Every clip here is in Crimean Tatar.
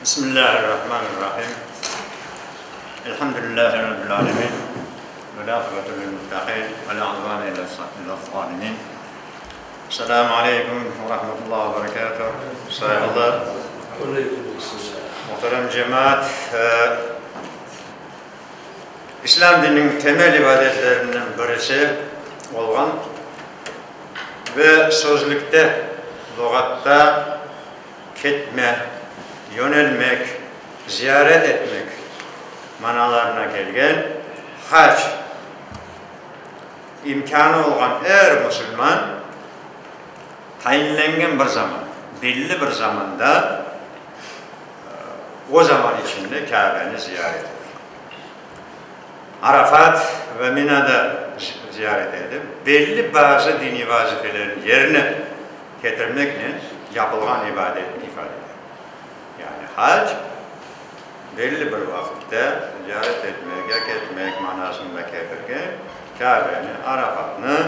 Bismillahirrahmanirrahim. Elhamdülillahi Rabbil alemin. Vel-aqibetü lil-muttaqin. Ve la udvane illel-zalimin. Esselamu aleyküm ve rahmetullahi ve berekatuh. Saygılı, muhterem cemaat, İslâm dininiñ temel ibadetlerinden birisi olğan ve sözlükte, luğatta ketme, yönelmek, ziyaret etmek manalarına kelgen hac, imkânı olğan er musulman tayinlengen bir zaman, belli bir zamanda, o zaman içinde Kâbeni ziyaret eder. Arafat ve Minada ziyaret edip, belli bazı diniy vazifelerini yerine ketirmeknen yapılğan ibadetni ifade eder. Yani hac, belli bir vaqıtta ziyaret etmek ya ketmek manasında kelirgen Kâbeni, Arafatnı,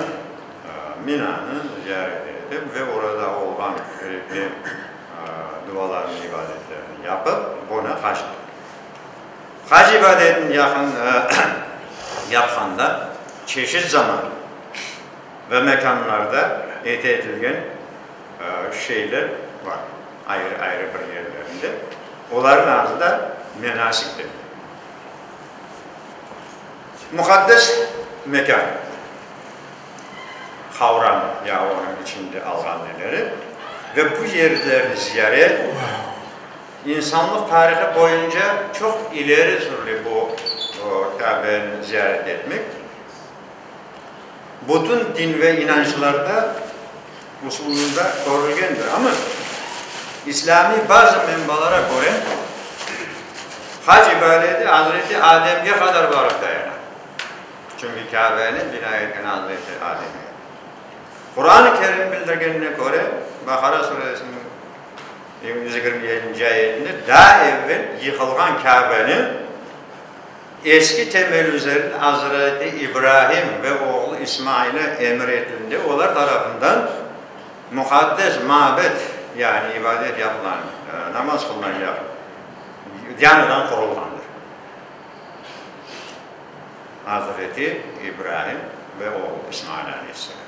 Minanı ziyaret etip ve orada olğan kerekli dualarnı, ibadetlerni yapıp, buna hac deyler. Hac ibadetini yapqanda çeşit zaman ve mekânlarda ete etilgen şeyler bar, ayrı-ayrı bir yerlerinde. Olarnıñ adı da menasik denile. Muqaddes mekân qavramı, ya onıñ içinde alğan neleri ve bu yerlerni ziyaret insanlıq tarihı boyunca çoq ileri sürüle bu Kâbeni ziyaret etmek. Bütün din ve inançlarda usulında körülgendir. Amma İslâmiy bazı menbalara köre, hac ibadeti Azreti Ademge qadar barıp dayana. Çünki Kâbeni bina etken Azreti Adem edi. Quran-ı Kerim bildirgenine köre, Baqara suresiniñ 127-nci ayetinde daa evvel yıqılğan Kâbeni Eski temel üzerinde Azreti İbrahim ve oğlu İsmaile emir etildi, olar tarafından muqaddes mabet, yani ibadet yapılan, namaz qılınacaq yañıdan qurulğandır. Azreti İbrahim ve oğlu İsmail aleyhisselâm.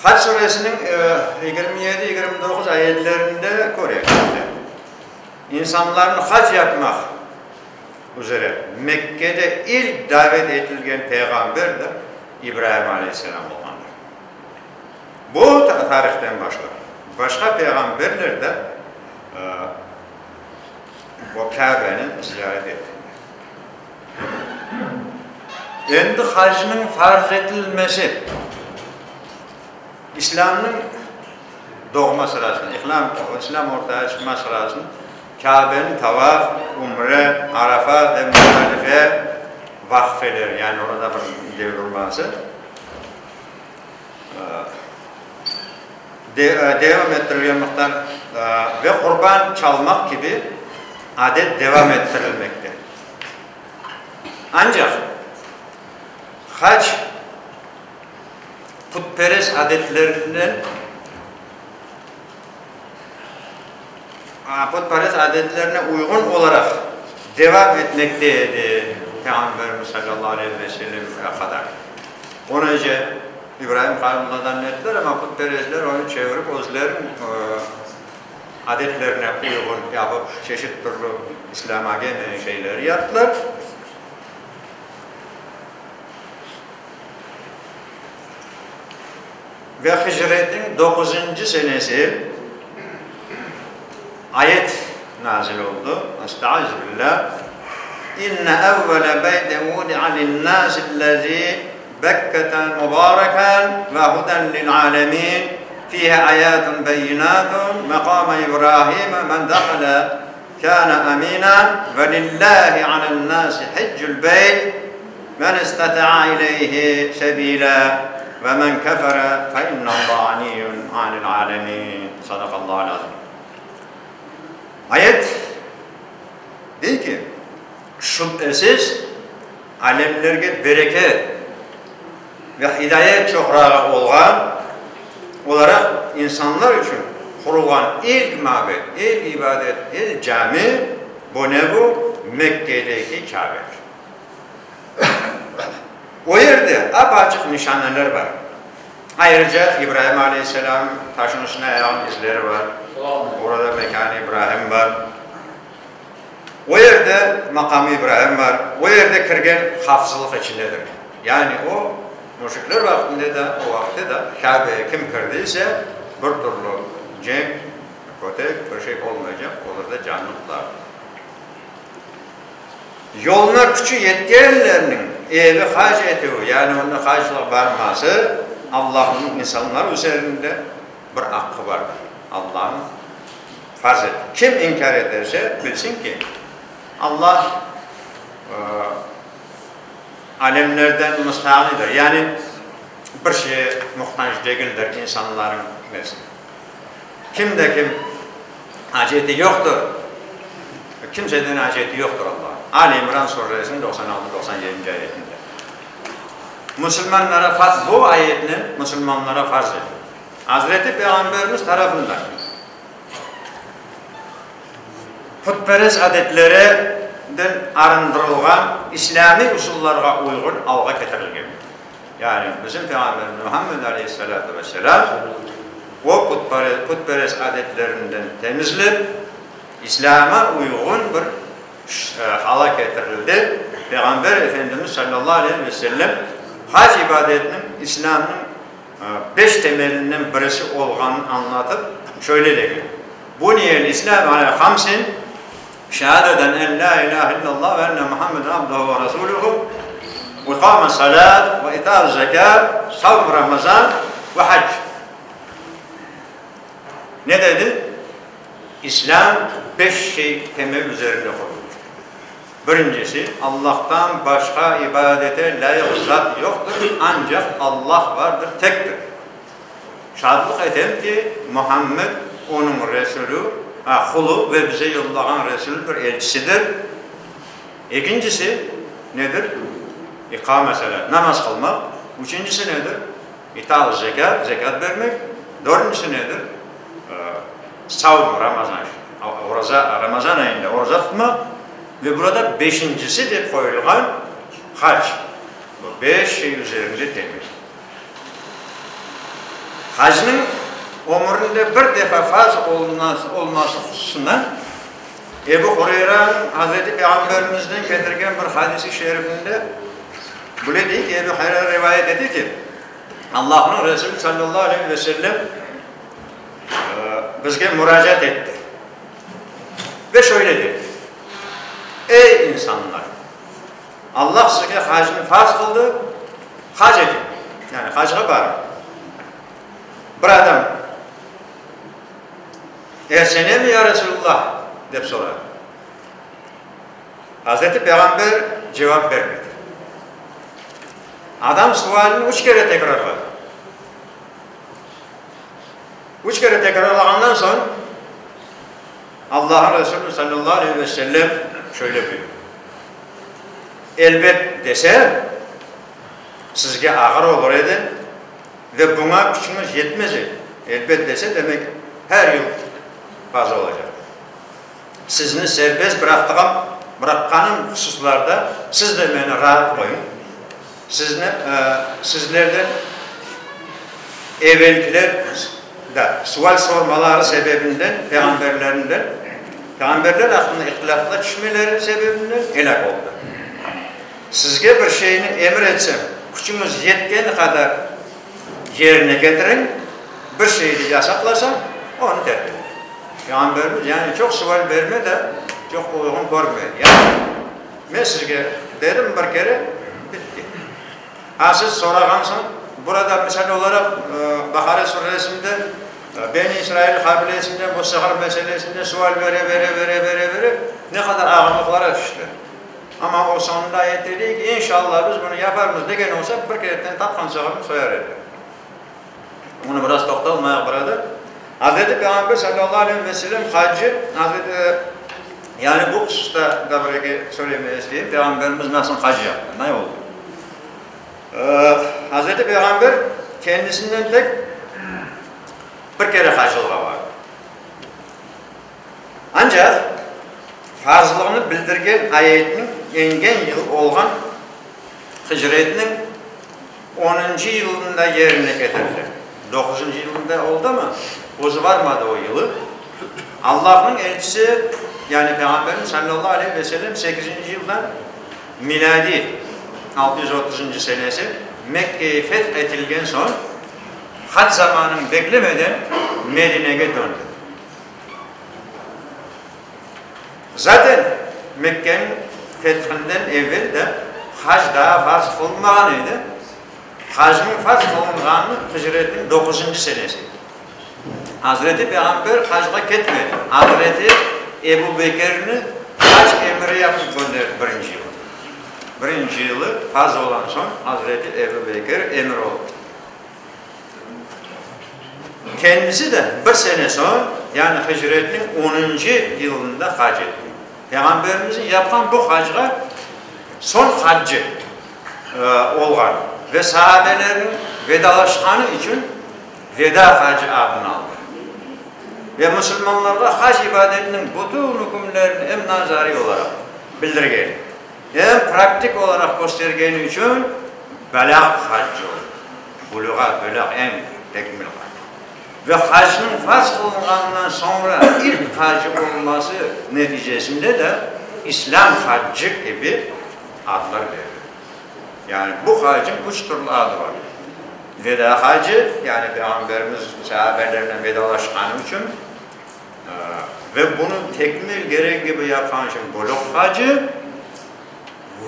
Hac suresiniñ 27, 29 ayetlerinde köre, İnsanlarnı hac yapmaq üzere Mekkede ilk davet etilgen peyğamber de İbraim aleyhisselâm olğandır. Bu tarihten başlap, başqa peyğamberler de o Kâbeni ziyaret etkenler. Endi hacnıñ farz etilmesi İslâmnıñ doğma sırasında, İslâm ortaya çıqma sırasında Kâbeni tavaf, ümre, Arafa ve Muzdalife vaqfeleri, yani orada bir devrulması, devam ettirilgen miqdar ve qurban çalmaq kibi adet devam ettirilmekte. Ancaq hac putperest adetlerinden putperest adetlerine uyğun olaraq devam etmekte edi Peyğamberimiz salâllahu aleyhi ve sellemge qadar. Onıce İbrahim Halilullah ettiler, amma putperestler onı çevirip özleriniñ adetlerine uyğun yapıp çeşit türlü İslâma kelmegen şeyleri yaptılar. Ve hicretniñ doquzıncı senesi ayet nazil oldı, Estaizu billah, İnne evvele beytin vudi'a linnâsi lellezî Bekkete mübâreken ve huden lil-âlemîn, fîhî âyâtun beyinâtun mekâme İbrâhîme men dehale kâne amînâ ve lillâhi alen-nâsi hiccül beyt men isteta'a ileyhi sebîlâ ve men kefere fe innallâhe ganiyyun anil âlemîn. Sadakallâhul azîm. Ayet dey ki, Şübhesiz, alemlerge bereket ve hidayet çoqrağı olğan olaraq insanlar içün. qurulğan ilk mabed, ilk ibadet, ilk cami, bu ne bu? Mekkedeki Kâbedir. O yerde ap-açıq nişaneler bar. Ayrıca İbrahim aleyhisselâm taşın üstüne ayağınıñ izleri bar. Orada mekân-ı İbrahim bar. O yerde maqam-ı İbrahim bar. O yerde kirgen hafızlıq içindedir. Yani o, müşrikler vaqtında da, o vaqıtte da Kâbeye kim kirdiyse, bir türlü cenk, kötek, bir şey olmaycaq, olar da canını qurtardı. Yoluna küçü yetkenlerniñ evi hac etüvi, yani onda haclıq barması Allahnıñ insanlar üzerinde bir aqqı bardır. Allahnıñ farz etti. Kim inkâr eterse, bilsin ki, Allah alemlerden mustağnidir, yani bir şeye muhtac degildir insanlarıñ nesine. Kim de kim aceti yoqtır, kimseden aceti yoqtır Allahnıñ. Ali İmran suresiniñ 96, 97-nci ayetinde. Musulmanlara farz, bu ayetni musulmanlara farz etti. Azreti Peyğamberimiz tarafından putperest adetlerinden arındırılğan islâmiy usullarğa uyğun alğa ketirilgen. Yani bizim Peyğamberimiz Muhammed aleyhissalâtu vesselâm o putperest adetlerinden temizlep, İslâma uyğun bir hala ketirildi. Peyğamber Efendimiz sallallahu aleyhi ve sellem hac ibadetiniñ İslâmnıñ beş temelinden birisi olğanını añlatıp, şöyle degen, Buniyel İslâm alâ hamsin, şehadeten en lâ ilâhe illallah ve enne Muhammeden abduhu ve rasuluhu, iqame salât ve itâ zekât, savm Ramazan ve hac. Ne dedi? İslâm beş şey temel üzerinde qurulmıştır. Birincisi, Allahtan başqa ibadete lâyıq zat yoqtır, ancaq Allah vardır, tektir. Şadlıq etem ki, Muhammed Onıñ Resulü, qulu ve bize yollağan Resulüdir, elçisidir. Ekincisi nedir? İqame salat, namaz qılmaq. Üçüncisi nedir? İta-ı zekât, zekât bermek. Dörtüncisi nedir? Savm, Ramazan, oraza, Ramazan ayında oraza tutmaq. Ve burada beşincisi dep qoyulğan hac. Bu beş şey üzerinde temel. Hacnıñ ömürinde bir defa farz olması hususında Ebu Hureyranıñ Hazreti Peyğamberimizden ketirgen bir hadisi şerifinde böyle dey ki, Ebu Hureyra rivayet ete ki, Allahnıñ Resulü sallallahu aleyhi ve sellem bizge muracaat etti ve şöyle dedi, Ey insanlar! Allah sizge hacnı farz qıldı, hac etiñ, yani hacğa barıñ. Bir adam, Er senemi, ya Resulullah? dep soradı. Hazreti Peyğamber cevap bermedi. Adam sualini üç kere tekrarladı. Üç kere tekrarlağandan soñ, Allah'ın Resulü sallallahu aleyhi ve sellem şöyle buyurdı, Elbet desem, sizge ağır olur edi ve buña küçüñiz yetmez edi. Elbet dese, demek, her yıl fazla olacaq. Sizni serbest bıraqtığım, bıraqqanım hususlarda siz de meni raat qoyuñ. Sizni, sizlerden evelkiler da sual sormaları sebebinden peyğamberlerinden, peyğamberler aqqında ihtilâfqa tüşmeleri sebebinden elâk oldı. Sizge bir şeyni emir etsem, küçüñiz yetkeni qadar yerine ketiriñ, bir şeyni yasaqlasam, onı terk etiñ. Peyğamberimiz, yani çoq sual berme de çoq uyğun körmedi. Yani, men sizge dedim bir kere, bitti. Ha, siz sorağansıñ, burada misal olaraq Baqara suresinde Beni İsrail qabilesinde bu sığır meselesinde sual bere, bere, bere, bere, bere, ne qadar ağırlıqlara tüşti. Amma o soñunda ayette dey ki, İnşallah biz bunı yaparmız degen olsa, bir keretten tapqan sığırnı soyar ediler. Bunı biraz toqtalmayıq burada. Hazreti Peyğamber sallallahu aleyhi ve sellem hacı, Hazreti, yani bu hususta da bir eki söylemeye isteyim, Peyğamberimiz nasıl hac yaptı, ne oldu? Hazreti Peyğamber kendisinden tek bir kere hacılığa bardı. Ancaq farzlığını bildirgen ayetniñ engen yılı olğan Hicretniñ onuncı yılında yerine ketirildi. Doquzıncı yılında oldımı? Özü varmadı o yılı. Allahnıñ elçisi, yani Peyğamberimiz sallallahu aleyhi ve sellem sekizinci yıldan milâdiy 630-ncı senesi Mekkeyi feth etilgen soñ hac zamanını beklemeden Medinege döndü. Zaten, Mekkeniñ fethinden evel de hac daa farz qılınmağan edi. Hacnıñ farz qılınğanı hicretniñ doquzıncı senesi edi. Azreti Peyğamber hacğa ketmedi. Azreti Ebu Bekirni hac emiri yapıp gönderdi birinci yılı. Birinci yılı farz olan soñ Azreti Ebu Bekir emir olıp gitti. Kendisi de bir sene soñ, yani hicretniñ onuncı yılında hac etti. Peyğamberimizniñ yapqan bu hacğa soñ haccı olğan ve sahabelerniñ vedalaşqanı içün Veda hacı adını aldı. Ve musulmanlarğa hac ibadetiniñ bütün ükümlerini em nazariy olaraq bildirgen, em praktik olaraq köstergeni içün Belâğ haccı oldı. Buluğa, belâğ, eñ tekmil hac. Ve hacnıñ farz qılınğanından soñra ilk hacı olması neticesinde de İslâm haccı kibi adlar berildi. Yani bu hacıñ üç türlü adı bar. Veda hacı, yani Peyğamberimiz sahabelerinen vedalaşqanı içün ve bunı tekmil gerek kibi yapqanı içün buluq hacı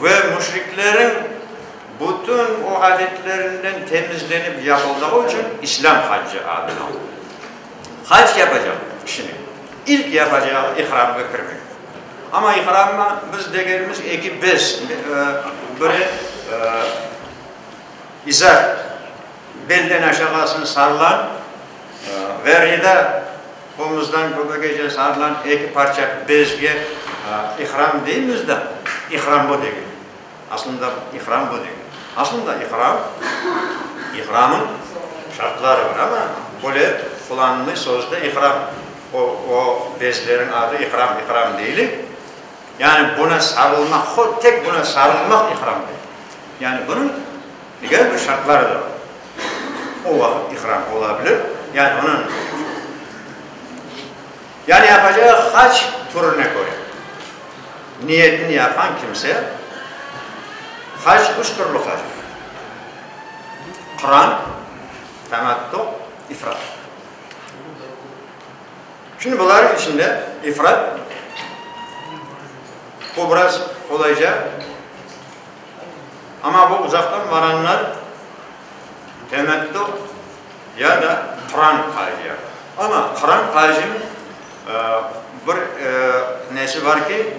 ve müşriklerin bütün o adetlerinden temizlenip yapıldığı içün İslâm haccı adını aldı. Hac yapacaq kişiniñ ilk yapacağı ihramğa kirmek. Amma ihramğa biz degenimiz eki bez, biri izar, belden aşağısını sarılan ve rida, omuzdan köbegece sarılan eki parça bezge ihram deymiz de, ihram bu degil. Aslında ihram bu degil. Aslında ihram, ihramın şartları bar, amma böyle qullanılmay sözde ihram, o, o bezlerin adı ihram, ihram deyli. Yani buna sarılmaq, tek buna sarılmaq ihram değil. Yani bunıñ diger bir şartları da bar. O vaqıt ihram ola bilir. Yani onıñ, yani yapacağı hac türüne köre niyetini yapqan kimse, hac üç türlü hac bar. Qıran, tamattu, ifrat. Şimdi bularnıñ içinde ifrat, bu biraz qolayca, amma bu uzaqtan varanlar temettu ya da qıran hacı yapar. Amma qıran hacınıñ bir nesi bar ki,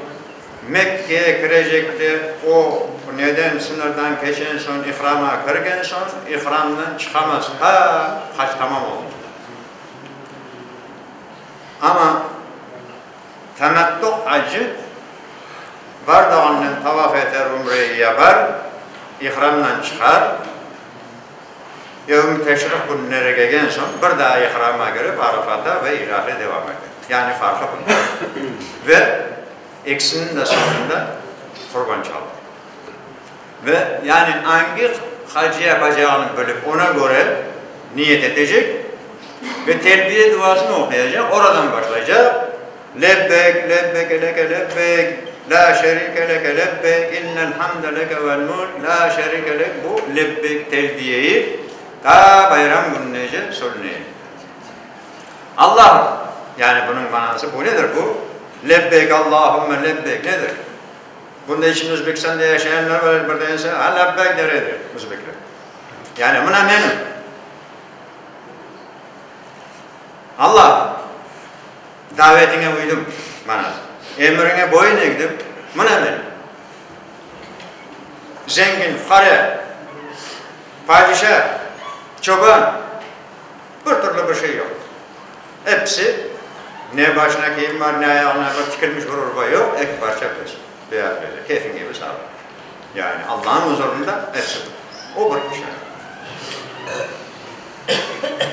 Mekkege kirecekte o neden sıñırdan keçen soñ, ihrama kirgen soñ, ihramdan çıqamaz ta hac tamam olğance. Amma temettu hacı bardağınnen tavaf eter, ümreyi yapar, ihramdan çıqar, yevm-i teşriq künleri kelgen soñ bir daa ihrama kirip Arafata ve ilâhre devam eter. Yani farqı bunda. Ve ekisiniñ de soñunda qurban çalır. Ve yani angi hacı yapacağını bilip, ona köre niyet etecek ve telbiye duasını oquyacaq, oradan başlaycaq, Lebbeyk, lebbeyke leke lebbeyk, lâ şerike leke lebbeyk, innel hamde leke vel mülk, lâ şerike lek, bu lebbeyk telbiyeyi ta bayram kününece söyleycek. Allahım, yani bunıñ manası bu nedir? Bu lebbeyk Allahümme lebbeyk nedir? Bunda içinde Özbekistanda yaşayanlar var, bir dense, ha lebbeyk der edi özbekler. Yani mına menim. Allah, davetiñe uydım manası. Emriñe boyun egdim, mına menim. Zengin, fuqare, padişa, çoban, bir türlü bir şey yoq. Episi, ne başına kiyim bar, ne ayağına bir tikilmiş bir urba yoq, eki parça bez, beyaz beze, keyfiñ kibi sarılı. Yani Allanıñ uzurında episi bir. O bir işaret.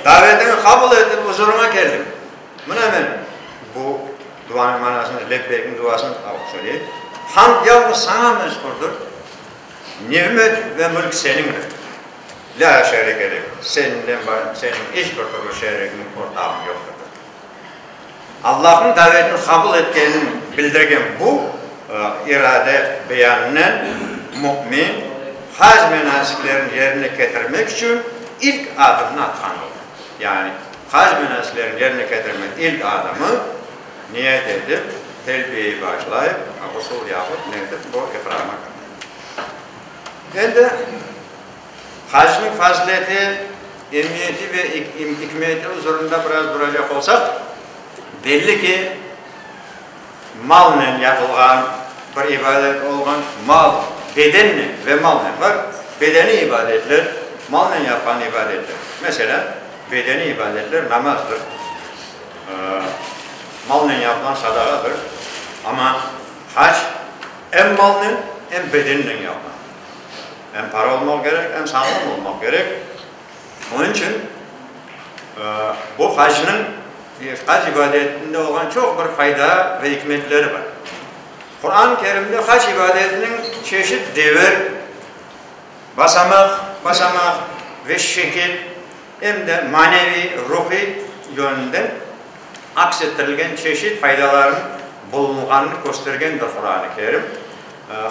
Davetiñi qabul etip, uzurıña keldim. Mına men, bu. Duanıñ manasını, Lebbeykniñ duasını söyleyik. Hamd yalnız Saña mezkurdır, nimet ve mülk Seniñdir. Lâ şerike lek, Senden Seniñ iç bir türlü şerigiñ, ortağıñ yoqtır. Allahnıñ davetini qabul etkenini bildirgen bu irade beyanınen mümin hac menasiklerini yerine ketirmek içün ilk adımnı atqan olur. Yani hac menasiklerini yerine ketirmek ilk adımı niyet etip, telbiyeyi başlayıp, ğusul yapıp, ne etip, bu ihrama kirmek. Endi hacnıñ fazileti, emiyeti ve ikmeti üzerinde biraz duracaq olsaq, belli ki, malnen yapılğan bir ibadet olğan, mal, bedennen ve malnen bar, bedeniy ibadetler, malnen yapqan ibadetler. Meselâ, bedeniy ibadetler namazdır, malnen yapılğan sadaqadır, amma hac em malnen, em bedennen yapıla. Em para olmaq kerek, em sağlam olmaq kerek. Onıñ içün bu hacnıñ, hac ibadetinde olğan çoq bir fayda ve ikmetleri bar. Quran-ı Kerimde hac ibadetiniñ çeşit devir, basamaq, basamaq ve şekil, em de maneviy, ruhiy yönünden aks ettirilgen çeşit faydalarınıñ bulunğanını köstergendir Quran-ı Kerim.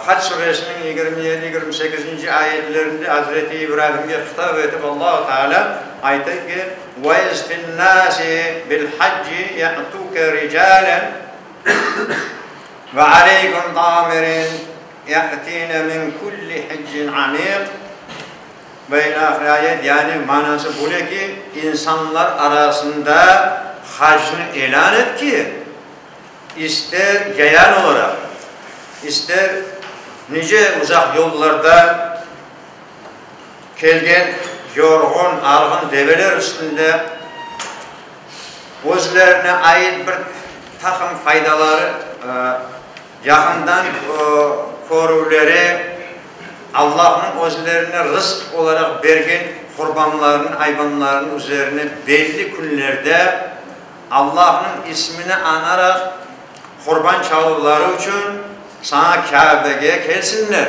Hac suresiniñ 27, 28-nci ayetlerinde Azreti İbrahimge hıtap etip Allahu Teala ayta ki, Vaiz fin-nasi bil-hacci ya'tuke ricalen ve aleykum damirin ya'tine min kulli hiccin amiq ve ila ahir ayet, yani manası böyle ki, insanlar arasında hacnı elân et ki, İster yayan olaraq, ister nice uzaq yollarda kelgen yorğun, arğın develer üstünde özlerine ait bir taqım faydaları yaqından körüvleri, Allahnıñ özlerine rızq olaraq bergen qurbanlarnıñ, ayvanlarnıñ üzerine belli künlerde Allahnıñ ismini añaraq qurban çaluvları içün saña Kâbege kelsinler.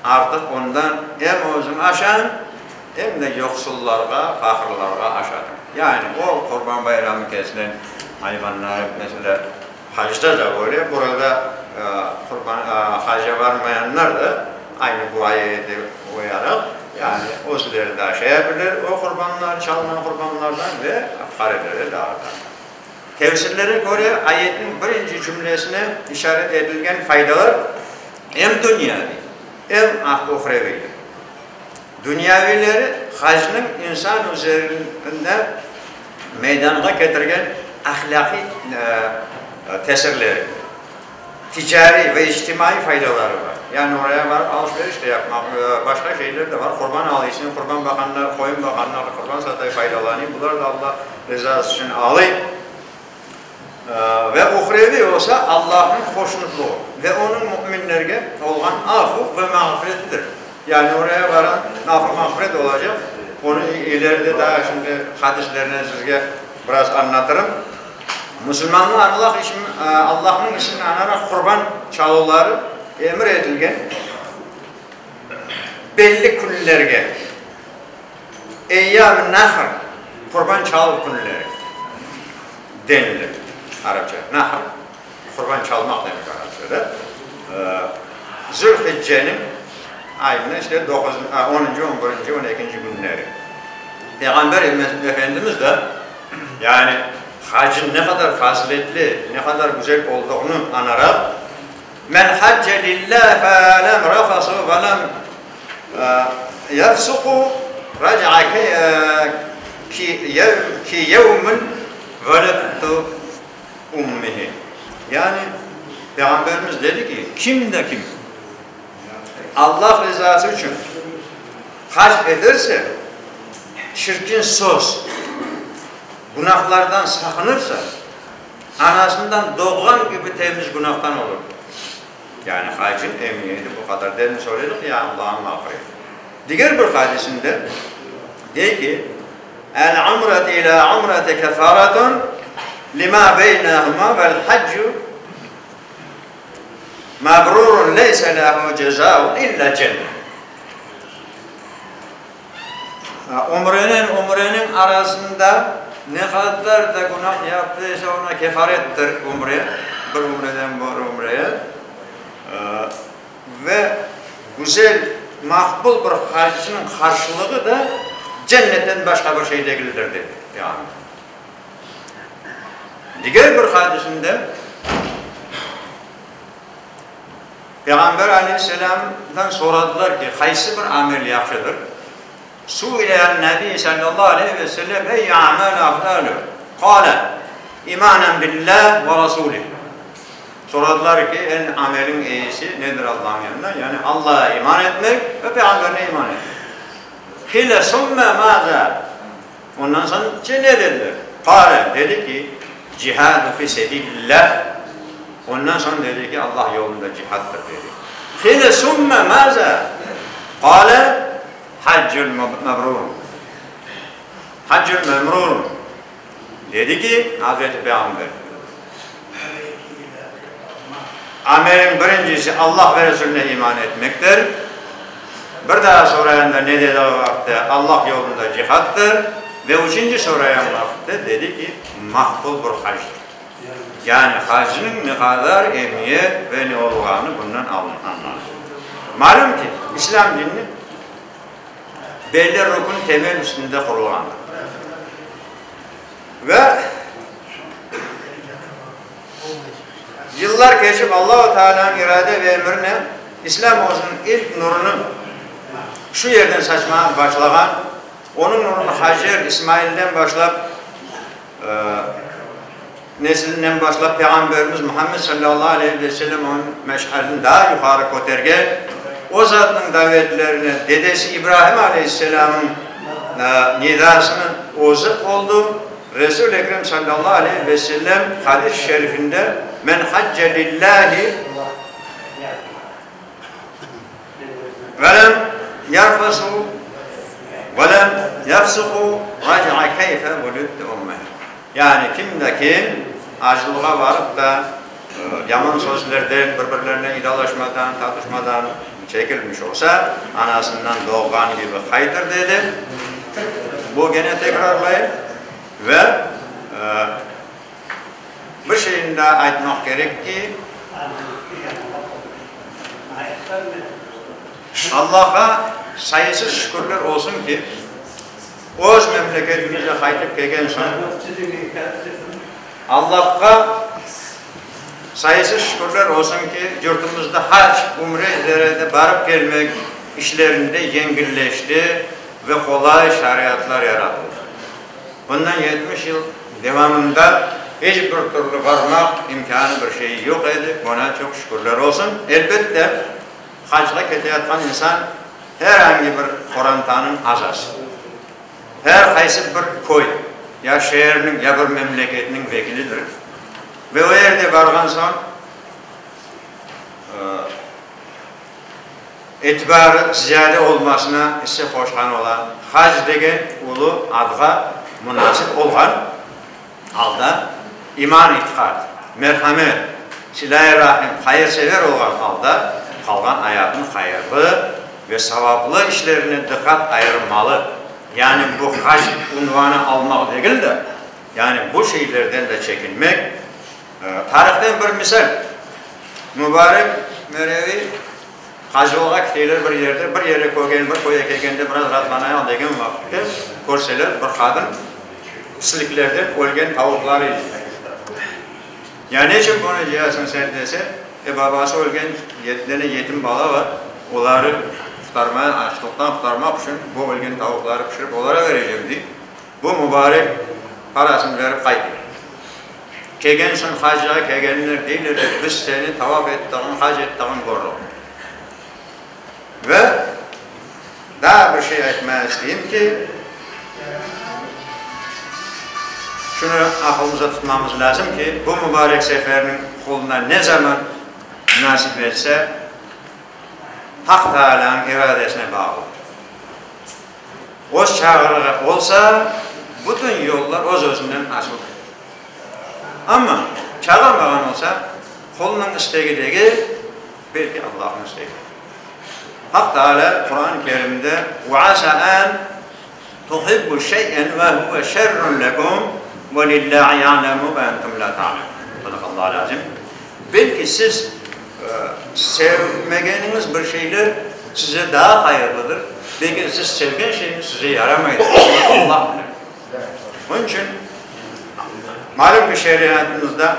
Artıq ondan em özüñ aşañ, em de yoqsullarğa, faqırlarğa aşatıñ. Yani o Qurban bayramı kesilen ayvanlar, meselâ, hacda da öyle, burada qurban haca barmayanlar da aynı bu ayete uyaraq, yani özleri de aşaya bilir o qurbanlar, çalınğan qurbanlardan ve fuqarelere dağıta. Tefsirlere köre, ayetniñ birinci cümlesine işaret etilgen faydalar em dünyaviy, em uhrevidir. Dünyaviyleri hacnıñ insan üzerinde meydanğa ketirgen ahlâqiy tesirleri, ticariy ve içtimaiy faydaları bar. Yani oraya barıp alış-veriş de yapmaq, başqa şeyler de bar. Qurban alıysıñ, qurban baqanlar, qoyun baqanlar qurban satay, faydalanıy. Bular da Alla rızası içün alıy. Ve uhreviy olsa, Allahnıñ hoşnutluğı ve Onıñ müminlerge olğan afu ve mağfiretidir. Yani oraya varan afu mağfiret olacaq. Onı ileride daa şimdi hadislernen sizge biraz añlatırım. Musulmanlar Allah Allahnıñ ismini añaraq qurban çaluları emir etilgen belli künlerge, Eyyam-ı nahr, qurban çaluv künleri denilir arapça. Nahr, qurban çalmaq demek arapçada. Zül-Hicceniñ ayında, işte, onuncı, on birinci, on ekinci künleri. Peyğamber Efendimiz de, yani hacın ne qadar faziletli, ne qadar güzel olduğını añaraq, Men hacce lillâh fe lem rafasu ve lem yefsuku raca'a ki yevmin veledtu ummihi. Yani Peyğamberimiz dedi ki, kim de kim Allah rızası içün hac ederse, çirkin söz, günahlardan saqınırsa, Anasından doğğan kibi temiz günahtan olur. Yani hacın emniyeti bu qadar. Demin söyledik ya, Allahnıñ mağfireti. Diger bir hadisinde dey ki, El umreti ila umreti kefaretun. Lima beynehuma vel haccu mebrurun leyse lehu cezaun illa cennet. Umrenen umreniñ arasında ne qadar da günah yaptıysa ona kefarettir umre, bir umreden bir umreye. Ve güzel, maqbul bir hacnıñ qarşılığı da cennetten başqa bir şey degildir, dedi Peyğamber. Diger bir hadisinde Peyğamber aleyhisselâmdan soradılar ki, qaysı bir amel yahşıdır? Suile an-Nebi sallallahu aleyhi ve sellem eyyu a'mal afdalu? Qâle, İmânen billâh ve rasûlih. Soradılar ki, eñ ameliñ eyisi nedir Allahnıñ yanında? Yani Allaha iman etmek ve Peyğamberine iman etmek. Qile summe mâzâ? Ondan soñ ne dediler? Qâle, dedi ki, Cihâdu fi sebilillâh. Ondan soñ dedi ki, Allah yolunda cihattır, dedi. Qile summe mâzâ? Qâle, Haccül mebrur. Haccül memrur. Dedi ki, Hazreti Peyğamber, Amelin birincisi Allah ve Resulüne iman etmektir. Bir daa sorayanda ne dedi o vaqıtte? Allah yolunda cihattır. Ve üçünci sorayan vaqıtte dedi ki, maqbul bir hacdır. Yani hacnıñ ne qadar emiyet ve ne olğanı bundan añlanır. Malüm ki, İslâm dini belli rukun temel üstünde qurulğandır. Ve yıllar keçip Allahu Tealânıñ irade ve emirinen İslâm özüniñ ilk nurunı şu yerden saçmağa başlağan, onıñ nurunı Hacer, İsmailden başlap, neslinden başlap Peyğamberimiz Muhammed sallallahu aleyhi ve sellem onıñ meşalini daa yuqarı kötergen, o zatnıñ davetlerine dedesi İbrahim aleyhisselamnıñ nidasını özü oldu. Resul-i Ekrem sallallahu aleyhi ve sellem hadis-i şerifinde, Men hacce lillahi ve lem yerfesu ve lem yefsuku raca'a keyfe vulidte ummuhu. Yani kim de kim acılığa varıp da yaman sözlerden, bir-birlerine idalaşmadan, tartışmadan çekilmiş olsa, anasından doğğan kibi qaytır, dedi. Bu gene tekrarlayım. Ve bir şeyni daa aytmaq kerek ki, Allahğa sayısız şükürler olsun ki, Öz memleketimize qaytıp kelgen soñ, Allahqa sayısız şükürler olsun ki, yurtumızda hac, ümre ziyarete barıp kelmek işlerinde yengilleşti ve qolay şariatlar yaratıldı. Bundan 70 yıl devamında iç bir türlü barmaq imkânı bir şey yoq edi, buña çoq şükürler olsun. Elbette, hacğa keteyatqan insan Er angi bir qorantanıñ azası, er qaysı bir köy, ya şeerniñ, ya bir memleketniñ vekilidir. Ve o yerde barğan soñ, itibarı ziyade olmasına isse qoşqan ola. Hac degen ulu adğa munasip olğan alda iman-itiqad, merhamet, silâ-i rahim, hayırsever olğan alda qalğan ayatnıñ hayırlı ve savaplı işlerine diqqat ayırmalı. Yani bu hac unvanı almaq degil de, yani bu şeylerden de çekinmek. Tarihten bir misal, Mübarek Merevi hacılığa kiteler bir yerde, bir yere körgen, bir köye kelgende biraz raatlanayıq degen vaqıtte körseler bir qadın pisliklerden ölgen tavuqları yey. Ya neçün bunı cıyasıñ sen dese, e babası ölgen yedi dene yetim bala bar, oları qurtarmaya, açlıqtan qurtarmaq içün bu ölgen tavuqları pişirip olara berecem dey. Bu mübarek parasını berip qaytay. Kelgen soñ hacığa kelgenler deyler ki, biz seni tavaf ettiğin, hac ettiğin kördik. Ve daa bir şey aytmağa isteyim ki, şunı aqılımızda tutmamız lâzim ki, bu mübarek seferniñ quluna ne zaman nasip etse, Haq Taalânıñ iradesine bağlıdır. Öz çağırığı olsa, bütün yollar öz-özünden açılır. Amma çağırmağan olsa, qulnıñ istegi degil, belki Allahnıñ istegi. Haq Teala Quran-ı Kerimde, Ve asa en tuhibbu şey'en ve huve şerrun lekum ve lillahi ya'lemu ve entum la ta'lemun. Sadaqallahu azim. Belki siz sevmegeniñiz bir şeyler size daa hayırlıdır, belki siz sevgen şeyniz size yaramaydır. Bunı Allah bilir. Bunıñ içün, malüm ki, şeriatımızda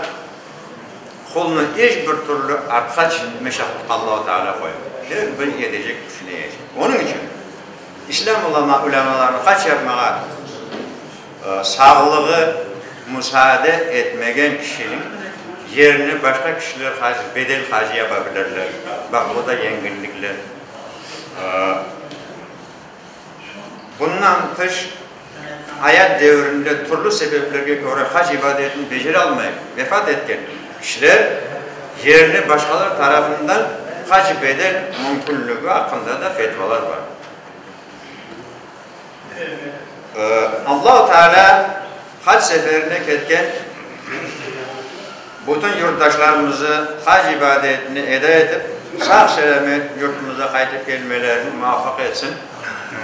qulnı iç bir türlü artqaç meşaqatqa Allahu Teala qoymay. Her bir yetecek küçüne yetecek. Onıñ içün İslâm ulemaları hac yapmağa sağlığı musaade etmegen kişiniñ yerine başqa kişiler hac, bedel hacı yapa bilirler. Baq, bu da yengillikler. Bundan tış, ayat devrinde türlü sebeplerge köre hac ibadetini beceralmayıp vefat etken kişiler yerine başqalar tarafından hac bedel mümkünligi aqqında da fetvalar bar. Allahu Teala hac seferine ketken bütün yurtdaşlarımızı hac ibadetini eda etip, sağ-selâmet yurtumuza qaytıp kelmelerini muvafaq etsin.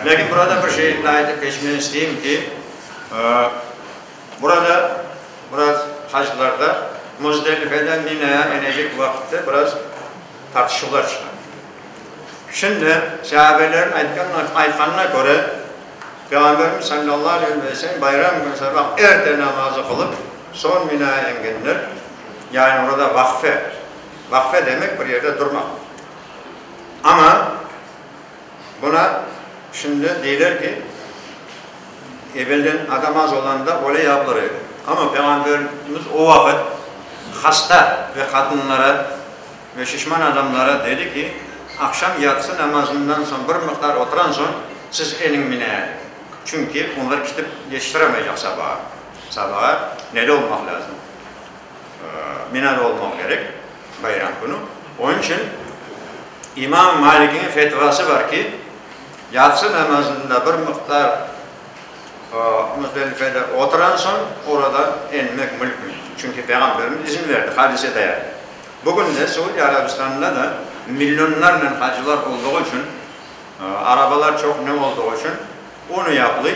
Lâkin burada bir şeyni daa aytıp keçmeni isteyim ki, burada biraz hacılarda Muzdelifeden Minaya enecek vaqıtta biraz tartışuvlar çıqa. Şimdi sahabelerniñ aytqanına köre, Peyğamberimiz sallallahu aleyhi ve sellem bayram künü sabah erte namazı qılıp, soñ Minaya engenler, yani orada vaqfe, vaqfe demek bir yerde durmaq. Amma buna şimdi deyler ki, evelden adam az olanda öyle yapılır edi. Amma Peyğamberimiz o vaqıt hasta ve qadınlara Ve şişman adamlara dedi ki, Aqşam yatsı namazından soñ bir miqdar oturan soñ siz eniñ Minâya. Çünki onlar kitip yetiştiramaycaq sabağa. Sabağa nede olmaq lâzim? Minada olmaq kerek, bayram künü. Onıñ içün İmam Malikniñ fetvası bar ki, yatsı namazında bir miqdar Müzdelifede oturan soñ oradan enmek mülkün. Çünki Peyğamberimiz izin berdi, hadise dayanır. Bugün de Suudiy Arabistanında da millionlarnen hacılar olduğu içün, arabalar çoq ne olduğu içün onı yaplıy.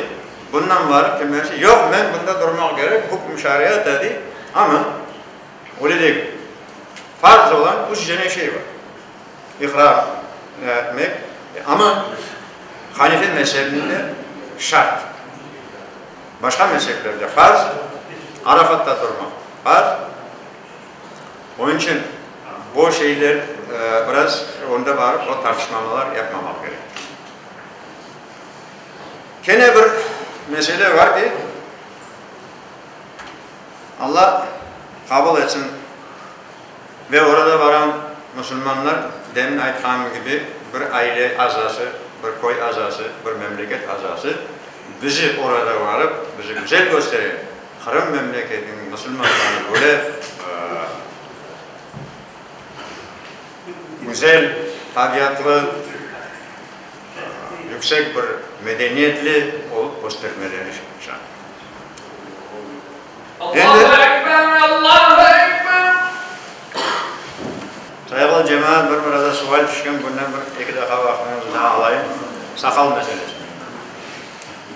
Bundan varıp kimisi, yoq, men bunda durmaq kerek, hükm şariat dedi, amma öyle degil. Farz olan üç dene şey bar. İhram etmek, amma Hanife mezhebinde şart. Başqa mezheplerde farz, Arafatta turmaq farz. Onıñ içün bu şeyler biraz onda barıp o tartışmamalar yapmamaq kerek. Kene bir mesele bar ki, Alla qabul etsin ve orada baran musulmanlar demin aytqanım kibi bir aile azası, bir köy azası, bir memleket azası bizi orada barıp bizi güzel köstere. Qırım memleketiniñ musulmanları böyle güzel tabiatlı, yüksek bir medeniyetli olıp köstermeleri şart. Allahu Ekber, Allahu Ekber! Sayğılı cemaat, bir burada sual tüşken, bundan bir eki daqqa vaqtıñızı daa alayım, saqal meselesi.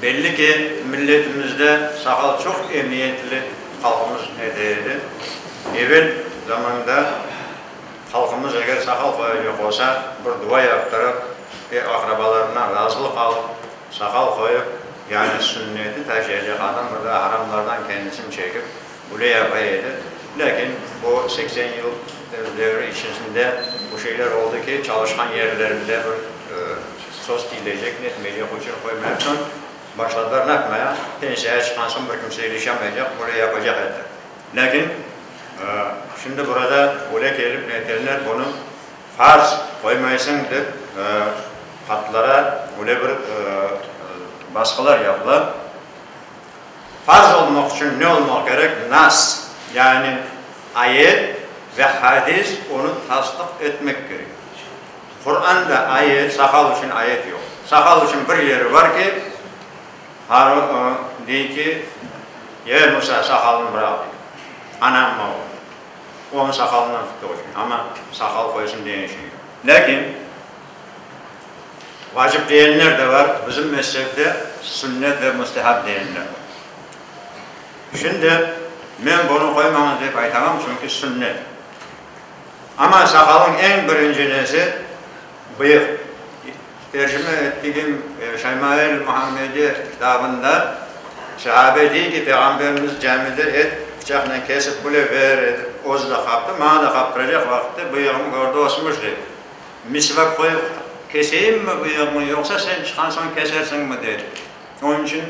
Belli ki, milletimizde saqal çoq emiyetli halqımız ete edi. Evel zamanda halqımız eger saqal qoyacaq olsa, bir dua yaptırıp ve aqrabalarından razılıq alıp, saqal qoyıp, yani sünneti taşıyacaq adam bir daa haramlardan kendisini çekip, böyle yapa edi. Lâkin bu 80 yıl devri içerisinde bu şeyler oldı ki, çalışqan yerlerinde bir Söz tiyilecek, netmeycek, uçur qoymayıp soñ başladılar napmaya, pensiyağa çıqqan soñ bir kimse ilişamaycaq, böyle yapacaq edi. Lâkin şimdi burada öyle kelip netenler bunı farz qoymaysıñ dep qatlara öyle bir basqılar yapıla. Farz olmaq içün ne olmaq kerek? Nas, yani ayet ve hadis onı tasdıq etmek kerek. Quranda ayet, saqal içün ayet yoq. Saqal içün bir yeri bar ki, Harun dey ki, Ya Musa, saqalını bıraq, dey. Anam oğlu. Onıñ saqalından tuttu o şey. Amma saqal qoysın degen şey yoq. Lâkin vacip degenler de bar, bizim mezhepte sünnet ve müstehap degenler bar. Şimdi men bunı qoymañız dep aytamam, çünki sünnet. Amma saqalnıñ eñ birinci nesi bıyıq. Tercime ettigim Şemail Muhammediye kitabında sahabe dey ki, Peyğamberimiz camide et pıçaqnen kesip bile ver edi, özü de qaptı, maña da qaptıracaq vaqıtta bıyığımı kördi, osmış dey. Misvak qoyıp keseyimmi bıyığıñı, yoqsa sen çıqqan soñ kesersiñmi dedi. Onıñ içün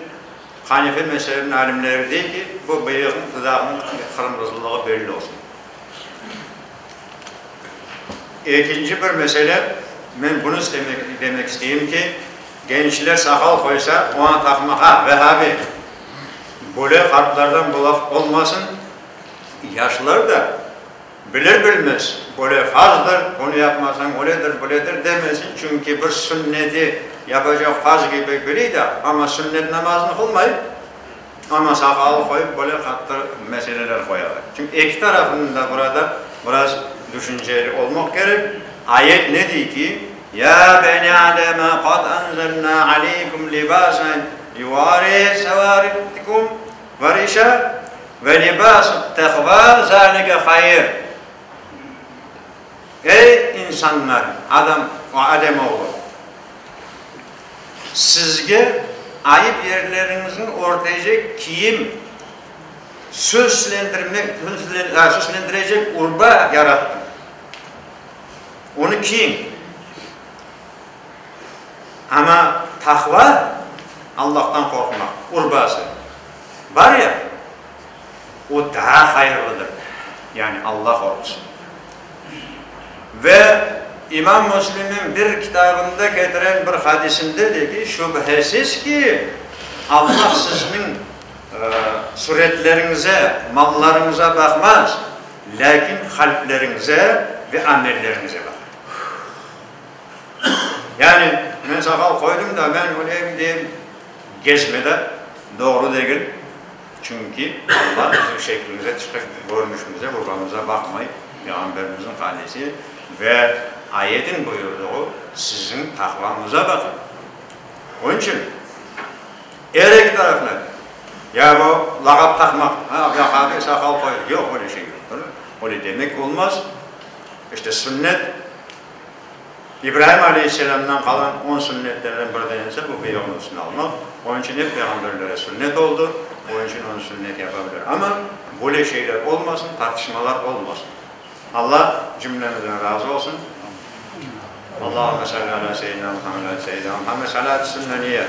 Hanife mezhebiniñ alimleri dey ki, bu bıyığıñ, dudağıñıñ qırmızılığı belli olsun. Ekinci bir mesele, men bunı demek isteyim ki, gençler saqal qoysa, oña taqmaq, ha, vehabi, böyle qartlardan bu laf olmasın, yaşlar da bilir-bilmez böyle farzdır, bunı yapmasañ öyledir, böyledir demesin, çünki bir sünneti yapacaq farz kibi biley de, amma sünnet namazını qılmay. Amma saqal qoyıp böyle qattı meseleler qoyalar. Çünki eki tarafnıñ da burada biraz düşünceli olmaq kerek. Ayet ne dey ki, Ya beni Ademe qad enzelna aleykum libasen yuvari sevaritikum ve rişa ve libasut teqva zalike hayır. Ey insanlar, adam, Adem oğlu! Sizge ayıp yerleriñizni örtecek kiyim, süslendirmek, süslendirecek urba yarattım. Onı kiyiñ. Amma taqva, Allahtan qorqmaq, urbası bar ya, o daa hayırlıdır, yani Allah qorqusı. Ve İmam Müslimniñ bir kitabında ketiren bir hadisinde dey ki, şübhesiz ki, Allah sizniñ suretleriñize, mallarıñıza baqmaz, lâkin qalpleriñize ve amelleriñize baqar. Yani, men saqal qoydım da, men öleyim deyim, gezme de, doğru degil. Çünki Alla bizim şeklimize, tışqı körünişimize, urbamıza baqmay, Peyğamberimizniñ hadisi ve ayetin buyurdığı siziñ taqvañıza baqa. Onıñ içün er eki tarafına, ya bu lağap taqmaq, ha, vehhabi saqal qoydı, yoq, öyle şey yoqtır, öyle demek olmaz. İşte sünnet. İbrahim aleyhisselâmdan qalan on sünnetlerden bir danesi bu bıyığın üstüne almaq. Onıñ içün ep peyğamberlere sünnet oldı, onıñ içün onı sünnet yapa bilir. Amma böyle şeyler olmasın, tartışmalar olmasın. Alla cümlemizden razı olsun. Allahümme salli alâ seyyidina Muhammed ve alâ seyyidina Muhammed salâtü sünneniye.